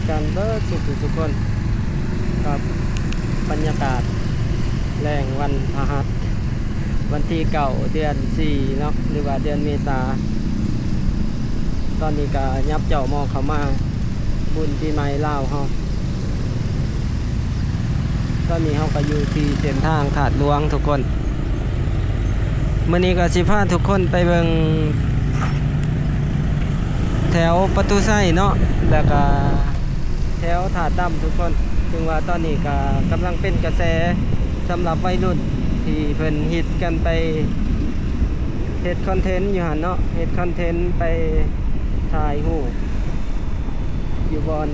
ກັນເບິດສູ່ຜູ້ສູ່ຄົນ ກັບບັນຍາກາດແລງວັນພະຫັດ ວັນທີເກົ້າ ເດືອນສີ່ເນາະ ຫຼືວ່າເດືອນເມສາ. ຕອນນີ້ກະຫຍັບເຈົ້າມອງເຂົ້າມາບຸນປີໃໝ່ລາວເຮົາ. ຕອນນີ້ເຮົາກະຢູ່ທີ່ເສັ້ນທາງທາດຫຼວງທຸກຄົນ. ມື້ນີ້ກໍຊິພາທຸກຄົນໄປເບິ່ງແຖວປະຕູໄຊເນາະ ແລ້ວກໍແຖວທາດດຳທຸກຄົນ. ເຊິ່ງວ່າຕອນນີ້ກໍກຳລັງເປັນກະແສສຳລັບໄວລຸ້ນທີ່ເພິ່ນຮິດກັນໄປເຮັດຄອນເທັນຢູ່ຫັ້ນເນາະ ເຮັດຄອນເທັນໄປຖ່າຍຮູບຢູ່ບ່ອນ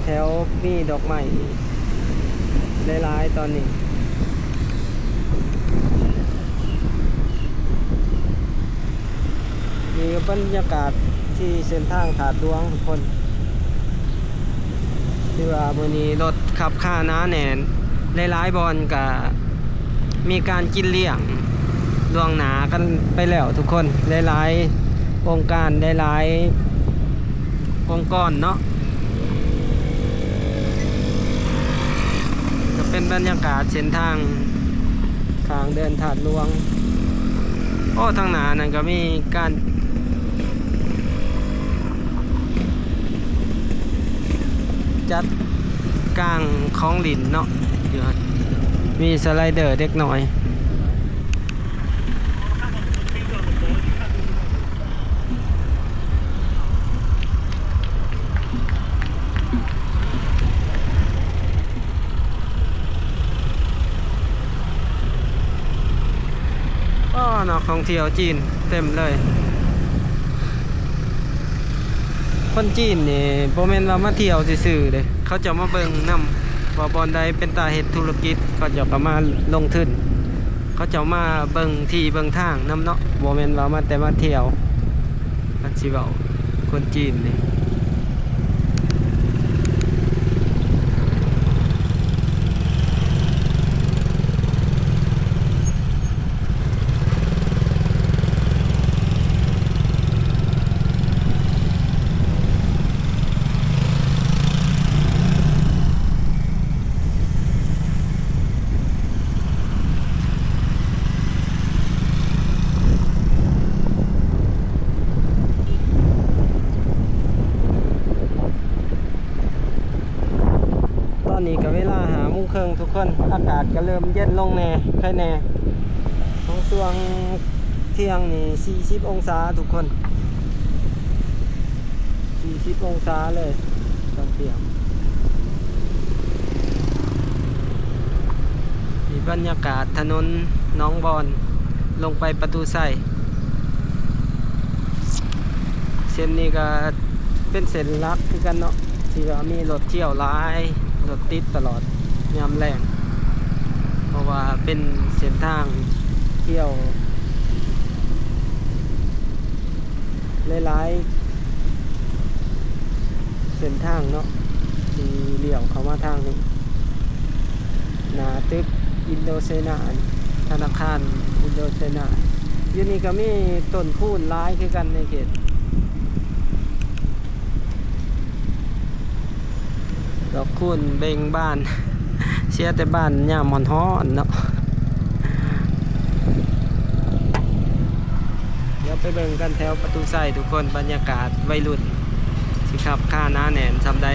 ແຖວມີດອກໄມ້ ຫຼາຍໆ ຕອນນີ້. ນີ້ກໍບັນຍາກາດທີ່ເສັ້ນທາງທາດຫຼວງທຸກຄົນ ຖືວ່າມື້ນີ້ລົດຂັບຄາໜາແໜ້ນ ຫຼາຍໆ ບ່ອນກໍມີການກິນລ້ຽງລ່ວງໜ້າກັນໄປແລ້ວທຸກຄົນ ຫຼາຍໆ ອົງການ ຫຼາຍໆ ອົງກອນເນາະ. ກໍເປັນບັນຍາກາດເສັ້ນທາງທາງເດີນທາດຫຼວງ. ໂອ້ ທາງໜ້ານັ້ນກໍມີການຈັດກາງຂອງຫຼິ້ນເນາະ ຢູ່ຫັ້ນ ມີສະໄລເດີເດັກນ້ອຍ. ອໍ ນັກທ່ອງທ່ຽວຈີນເຕັມເລີຍ. ຄົນຈີນນີ້ບໍ່ແມ່ນວ່າມາທ່ຽວຊື່ໆເດ້ ເຂົາເຈົ້າມາເບິ່ງນຳ ວ່າບ່ອນໃດເປັນຕາເຮັດທຸລະກິດ ເຂົາເຈົ້າກໍມາລົງທຶນ. ເຂົາເຈົ້າມາເບິ່ງທີ່ເບິ່ງທາງນຳເນາະ ບໍ່ແມ່ນວ່າມາແຕ່ມາທ່ຽວ. ຄັນຊິເວົ້າຄົນຈີນນີ້ ຕອນນີ້ກໍເວລາຫ້າໂມງເຄິ່ງທຸກຄົນ ອາກາດກໍເລີ່ມເຢັນລົງແດ່ ໄຄແດ່. ຂອງຊ່ວງທ່ຽງນີ້ສີ່ສິບອົງສາທຸກຄົນ ສີ່ສິບອົງສາເລີຍຕອນທ່ຽງ. ນີ້ບັນຍາກາດຖະໜົນໜອງບອນ ລົງໄປປະຕູໄຊ. ເສັ້ນນີ້ກໍເປັນເສັ້ນຫຼັກຄືກັນເນາະ ທີ່ວ່າມີລົດທ່ຽວຫຼາຍ ລົດຕິດຕະຫຼອດຍາມແລງ ເພາະວ່າເປັນເສັ້ນທາງທ່ຽວ ຫຼາຍໆເສັ້ນທາງເນາະ ທີ່ລ້ຽວເຂົ້າມາທາງນີ້ ໜ້າຕຶກອິນໂດໄຊນາ ທະນາຄານອິນໂດໄຊນາ. ຢູ່ນີ້ກໍມີຕົ້ນຄູນຫຼາຍຄືກັນໃນເຂດ ດອກຄູນເບັ່ງບານ ເສຍແຕ່ບານຍາມຮ້ອນໆເນາະ. ດຽວໄປເບິ່ງກັນແຖວປະຕູໄຊທຸກຄົນ ບັນຍາກາດໄວລຸ້ນຊິຄັບຄາໜາແໜ້ນສ່ຳໃດ.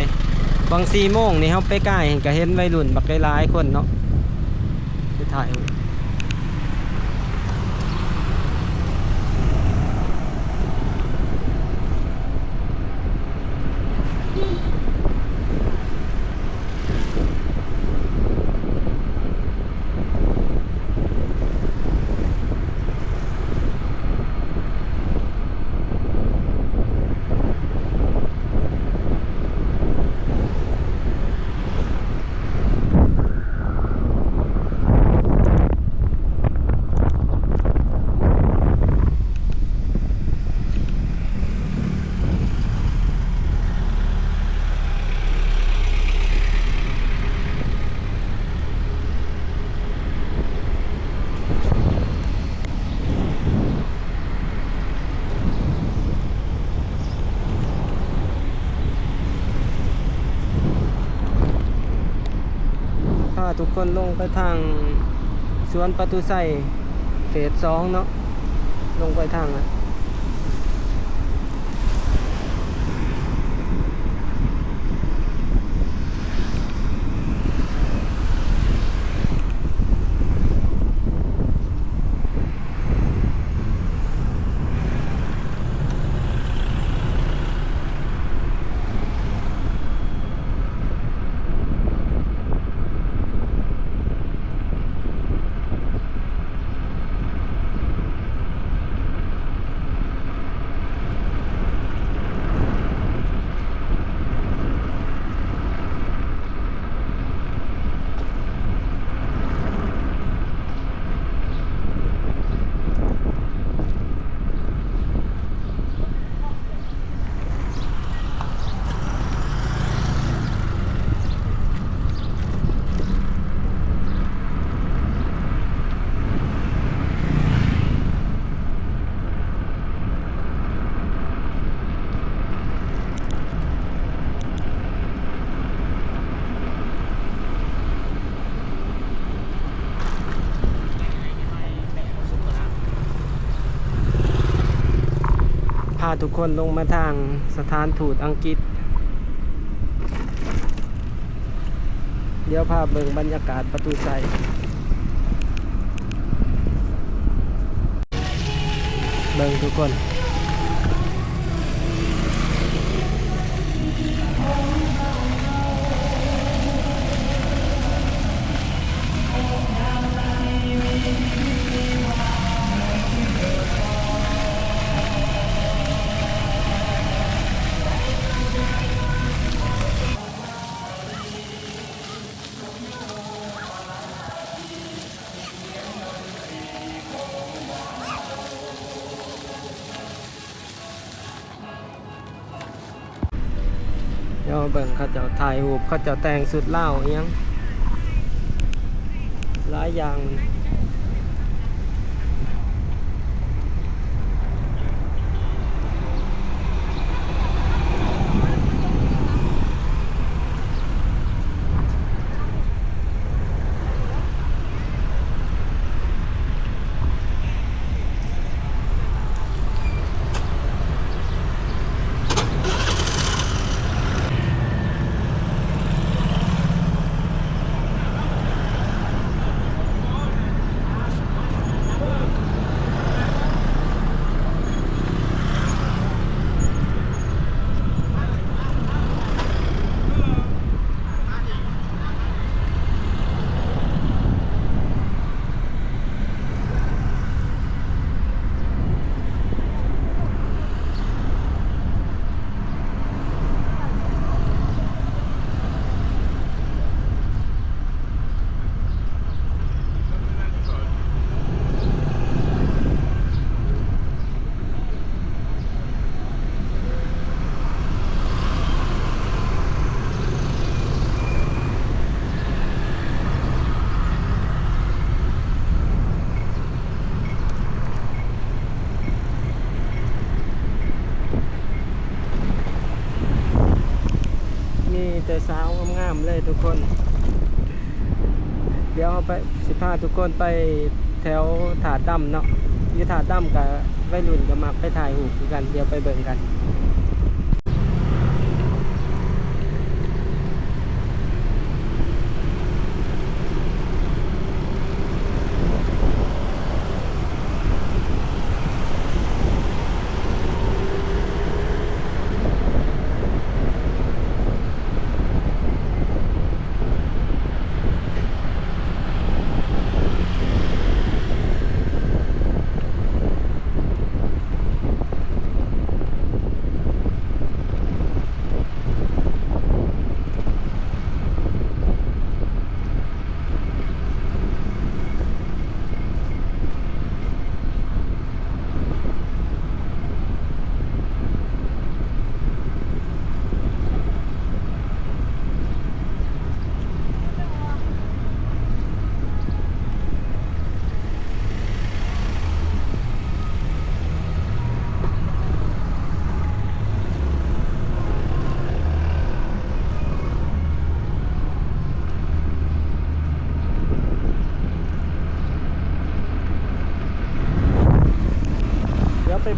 ຫວ່າງສີ່ໂມງນີ້ເຮົາໄປກາຍກໍເຫັນໄວລຸ້ນບັກຫຼາຍໆຄົນເນາະ ໄປຖ່າຍຮູບ. ຕ ທຸກຄົນລົງໄປທາງສວນປະຕູໄຊເຟສສອງເນາະ ລົງໄປທາງນັ້ນ. ພາທຸກຄົນລົງມາທາງສະຖານທູດອັງກິດ. ດຽວພາເບິ່ງບັນຍາກາດປະຕູໄຊ ເບິ່ງທຸກຄົນ. ດຽວເບິ່ງເຂົາເຈົ້າຖ່າຍຮູບ ເຂົາເຈົ້າແຕ່ງຊຸດລາວອີ່ຫຍັງ ຫຼາຍຢ່າງ. ມີແຕ່ສາວງາມໆເລີຍທຸກຄົນ. ດຽວເຮົາໄປ ຊິພາທຸກຄົນໄປແຖວທາດດຳເນາະ. ຢູ່ທາດດຳກະໄວລຸ້ນກະມັກໄປຖ່າຍຮູບຄືກັນ. ດຽວໄປເບິ່ງກັນ. ເ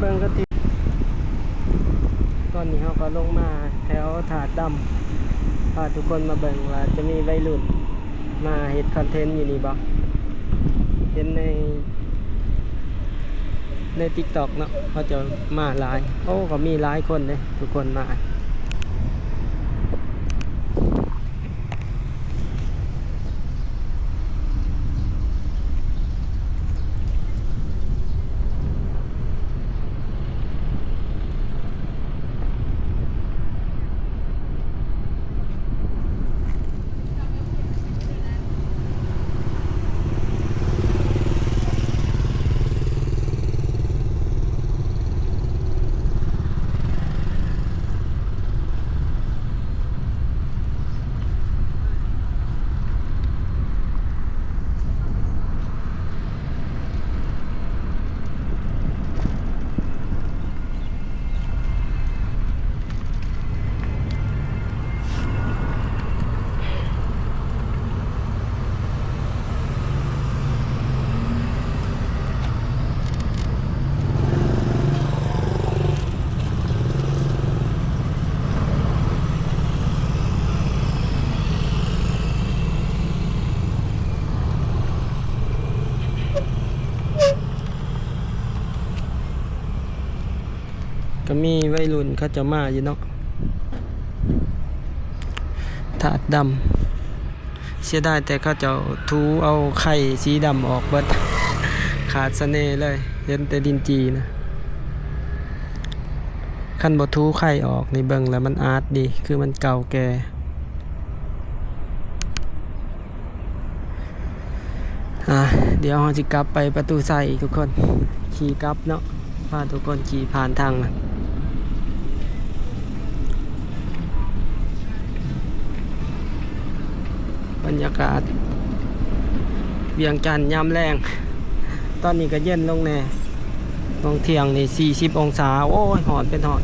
ເບິ່ງກະຕິ ຕອນນີ້ເຮົາກໍລົງມາແຖວທາດດຳ ພາທຸກຄົນມາເບິ່ງວ່າຈະມີໄວລຸ້ນມາເຮັດຄອນເທັນຢູ່ນີ້ບໍ່? ເຫັນໃນ ໃນຕິກຕັອກເນາະ ເຂົາເຈົ້າມາຫຼາຍ. ໂອ້ ກໍມີຫຼາຍຄົນເດ້ ທຸກຄົນມາ. ກໍມີໄວລຸ້ນເຂົາເຈົ້າມາຢູ່ເນາະ ທາດດຳ. ເສຍດາຍແຕ່ເຂົາເຈົ້າຖູເອົາໄຂ່ສີດຳອອກເບິດ ຂາດສະເໜ່ເລີຍ ເຫັນແຕ່ດິນຈີ່ນະ. ຄັນບໍ່ຖູໄຂ່ອອກນີ້ ເບິ່ງແລ້ວມັນອາດດີ ຄືມັນເກົ່າແກ່. ອ່າ ດຽວເຮົາຊິກັບໄປປະຕູໄຊອີກທຸກຄົນ ຂີ່ກັບເນາະ ພາທຸກຄົນຂີ່ຜ່ານທາງນັ້ນ. ບັນຍາກາດວຽງຈັນຍາມແລງ ຕອນນີ້ກໍເຢັນລົງແດ່ ຊ່ວງທ່ຽງນີ້ສີ່ສິບອົງສາ ໂອ້ຍ ຮ້ອນເປັນຮ້ອນ.